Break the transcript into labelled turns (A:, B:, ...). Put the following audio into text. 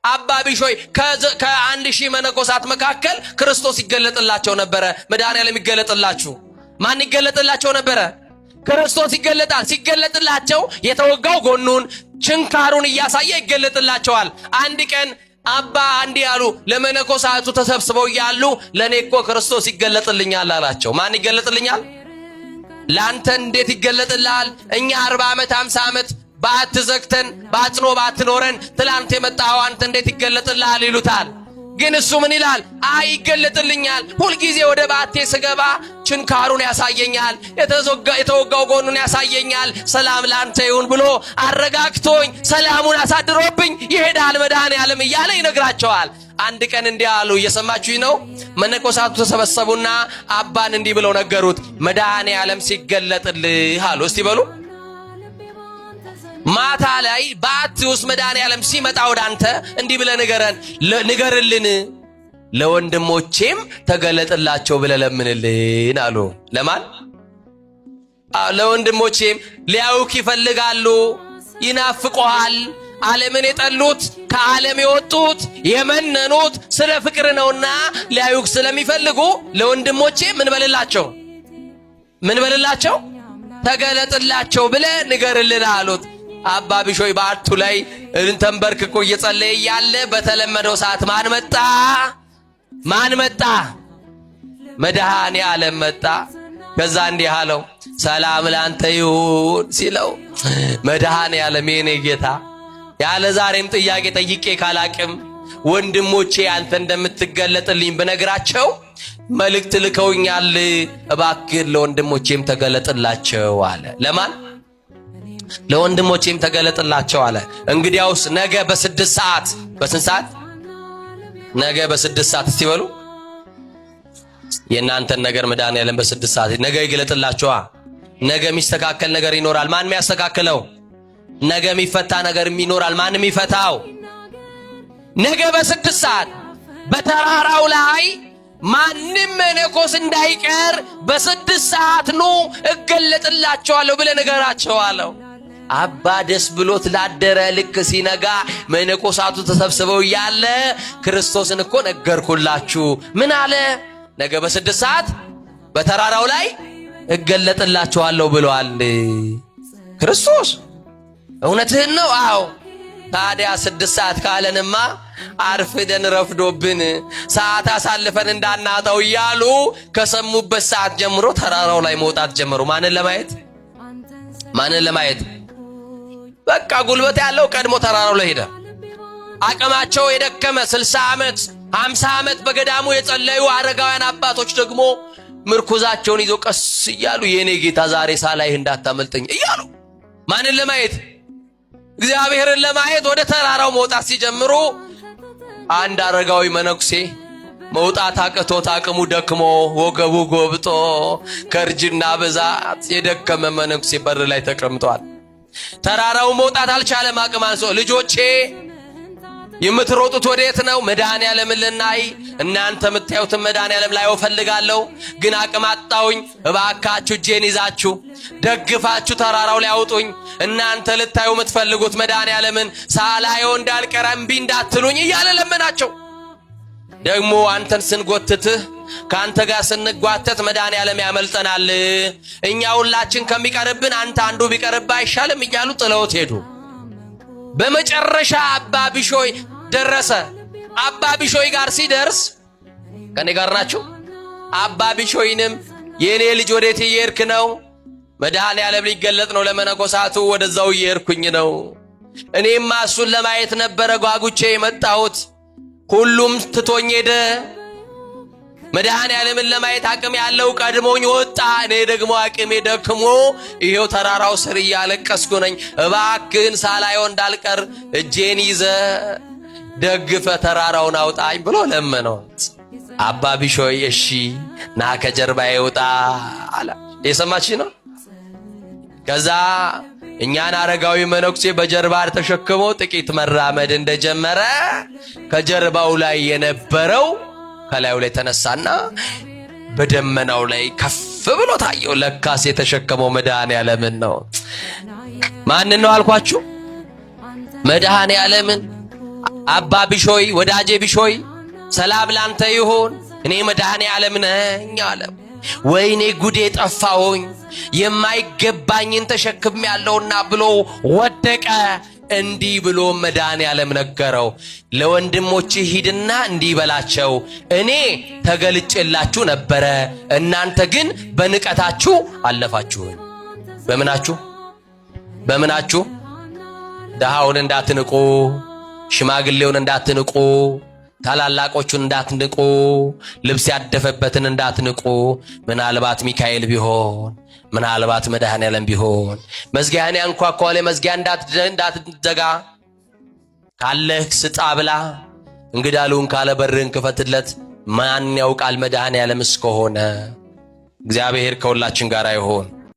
A: አባ ቢሾይ ከ1000 መነኮሳት መካከል ክርስቶስ ይገለጥላቸው ነበረ። መድኃኔዓለም ይገለጥላችሁ። ማን ይገለጥላቸው ነበረ? ክርስቶስ ይገለጣል። ሲገለጥላቸው የተወጋው ጎኑን ችንካሩን እያሳየ ይገለጥላቸዋል። አንድ ቀን አባ እንዲህ አሉ፣ ለመነኮሳቱ ተሰብስበው እያሉ ለእኔ እኮ ክርስቶስ ይገለጥልኛል አላቸው። ማን ይገለጥልኛል? ለአንተ እንዴት ይገለጥልሃል? እኛ 40 ዓመት 50 ዓመት በዓት ዘግተን በአጽኖ ባትኖረን ትላንት የመጣኸው አንተ እንዴት ይገለጥልሃል ይሉታል። ግን እሱ ምን ይላል? አይ ይገለጥልኛል። ሁልጊዜ ወደ ባቴ ስገባ ችንካሩን ያሳየኛል፣ የተወጋው ጎኑን ያሳየኛል። ሰላም ላንተ ይሁን ብሎ አረጋግቶኝ ሰላሙን አሳድሮብኝ ይሄዳል መድኃኔዓለም እያለ ይነግራቸዋል። አንድ ቀን እንዲህ አሉ። እየሰማችሁኝ ነው? መነኮሳቱ ተሰበሰቡና አባን እንዲህ ብለው ነገሩት። መድኃኔዓለም ሲገለጥልህ አሉ። እስቲ በሉ ማታ ላይ በዓት ውስጥ መድኃኔዓለም ሲመጣ ወደ አንተ እንዲህ ብለህ ንገረን፣ ንገርልን፣ ለወንድሞቼም ተገለጥላቸው ብለህ ለምንልን አሉ። ለማን? ለወንድሞቼም ሊያዩክ ይፈልጋሉ፣ ይናፍቆሃል። ዓለምን የጠሉት ከዓለም የወጡት የመነኑት ስለ ፍቅር ነውና ሊያዩክ ስለሚፈልጉ ለወንድሞቼ ምን በልላቸው፣ ምን በልላቸው፣ ተገለጥላቸው ብለህ ንገርልን አሉት። አባ ቢሾይ በዓቱ ላይ ተንበርክኮ እየጸለየ እያለ በተለመደው ሰዓት ማን መጣ? ማን መጣ? መድኃኔ ዓለም መጣ። ከዛ እንዲህ አለው፣ ሰላም ላንተ ይሁን ሲለው መድኃኔ ዓለም የኔ ጌታ ያለ ዛሬም ጥያቄ ጠይቄ ካላቅም ወንድሞቼ አንተ እንደምትገለጥልኝ ብነግራቸው መልእክት ልከውኛል፣ እባክህ ለወንድሞቼም ተገለጥላቸው አለ። ለማን? ለወንድሞቼም ተገለጥላቸው አለ። እንግዲያውስ ነገ በ6 ሰዓት፣ በስንት ሰዓት? ነገ በ6 ሰዓት። እስቲ በሉ የእናንተን ነገር መድኃኔዓለም በ6 ሰዓት ነገ ይገለጥላቸዋ። ነገ የሚስተካከል ነገር ይኖራል። ማን የሚያስተካክለው? ነገ የሚፈታ ነገር ይኖራል። ማን የሚፈታው? ነገ በ6 ሰዓት በተራራው ላይ ማንም መነኮስ እንዳይቀር በ6 ሰዓት ኑ እገለጥላቸዋለሁ ብለህ ንገራቸው አለው። አባ ደስ ብሎት ላደረ። ልክ ሲነጋ መነኮሳቱ ተሰብስበው እያለ ክርስቶስን እኮ ነገርኩላችሁ። ምን አለ? ነገ በ6 ሰዓት በተራራው ላይ እገለጥላችኋለሁ ብሏል ክርስቶስ። እውነትህን ነው? አዎ። ታዲያ 6 ሰዓት ካለንማ አርፍደን ረፍዶብን ሰዓት አሳልፈን እንዳናጣው እያሉ ከሰሙበት ሰዓት ጀምሮ ተራራው ላይ መውጣት ጀመሩ። ማንን ለማየት? ማንን ለማየት? በቃ ጉልበት ያለው ቀድሞ ተራራው ላይ ሄደ። አቅማቸው የደከመ 60 ዓመት 50 ዓመት በገዳሙ የጸለዩ አረጋውያን አባቶች ደግሞ ምርኩዛቸውን ይዘው ቀስ እያሉ የኔ ጌታ ዛሬ ሳላይህ እንዳታመልጠኝ እያሉ ማንን ለማየት? እግዚአብሔርን ለማየት ወደ ተራራው መውጣት ሲጀምሩ አንድ አረጋዊ መነኩሴ መውጣት አቅቶት አቅሙ ደክሞ ወገቡ ጎብጦ ከእርጅና ብዛት የደከመ መነኩሴ በር ላይ ተቀምጧል። ተራራው መውጣት አልቻለም፣ አቅም አንሶ። ልጆቼ የምትሮጡት ወዴት ነው? መድኃኔዓለምን ልናይ። እናንተ የምታዩትን መድኃኔዓለም ላይ እፈልጋለሁ፣ ግን አቅም አጣሁኝ። እባካችሁ እጄን ይዛችሁ ደግፋችሁ ተራራው ላይ አውጡኝ። እናንተ ልታዩ የምትፈልጉት መድኃኔዓለምን ሳላየው እንዳልቀረ እምቢ እንዳትሉኝ እያለ ለመናቸው። ደግሞ አንተን ስንጎትትህ ከአንተ ጋር ስንጓተት መድኃኔዓለም ያመልጠናል። እኛ ሁላችን ከሚቀርብን አንተ አንዱ ቢቀርብህ አይሻልም እያሉ ጥለውት ሄዱ። በመጨረሻ አባ ቢሾይ ደረሰ። አባ ቢሾይ ጋር ሲደርስ ከኔ ጋር ናችሁ? አባ ቢሾይንም የኔ ልጅ ወዴት እየሄድክ ነው? መድኃኔዓለም ሊገለጥ ነው ለመነኮሳቱ፣ ወደዛው እየሄድኩኝ ነው። እኔማ እሱን ለማየት ነበረ ጓጉቼ የመጣሁት፣ ሁሉም ትቶኝ ሄደ። መድኃኔዓለምን ለማየት አቅም ያለው ቀድሞኝ ወጣ። እኔ ደግሞ አቅሜ ደክሞ ይሄው ተራራው ስር እያለቀስኩ ነኝ። እባክህን ሳላየው እንዳልቀር እጄን ይዘ ደግፈ ተራራውን አውጣኝ ብሎ ለመነው። አባ ቢሾይ እሺ ና ከጀርባዬ ውጣ አለ። የሰማች ነው። ከዛ እኛን አረጋዊ መነኩሴ በጀርባ ተሸክሞ ጥቂት መራመድ እንደጀመረ ከጀርባው ላይ የነበረው ከላዩ ላይ ተነሳና በደመናው ላይ ከፍ ብሎ ታየው። ለካስ የተሸከመው መድኃኔዓለምን ነው። ማንን ነው አልኳችሁ? መድኃኔዓለምን። አባ ቢሾይ፣ ወዳጄ ቢሾይ ሰላም ላንተ ይሁን፣ እኔ መድኃኔ ዓለም ነኝ አለ። ወይኔ ጉዴ ጠፋሁኝ፣ የማይገባኝን ተሸክም ያለውና ብሎ ወደቀ። እንዲህ ብሎ መድኃኔ ዓለም ነገረው፣ ለወንድሞችህ ሂድና እንዲህ በላቸው፣ እኔ ተገልጬላችሁ ነበረ፣ እናንተ ግን በንቀታችሁ አለፋችሁኝ። በምናችሁ በምናችሁ? ድሃውን እንዳትንቁ፣ ሽማግሌውን እንዳትንቁ፣ ታላላቆቹን እንዳትንቁ፣ ልብስ ያደፈበትን እንዳትንቁ። ምናልባት ሚካኤል ቢሆን፣ ምናልባት መድኃኔዓለም ቢሆን፣ መዝጊያን ያንኳኳለ መዝጊያ እንዳትዘጋ፣ ካለህ ስጣ ብላ፣ እንግዳ ልሁን ካለ በርህን ክፈትለት። ማን ያውቃል መድኃኔዓለም እስከሆነ። እግዚአብሔር ከሁላችን ጋር ይሆን።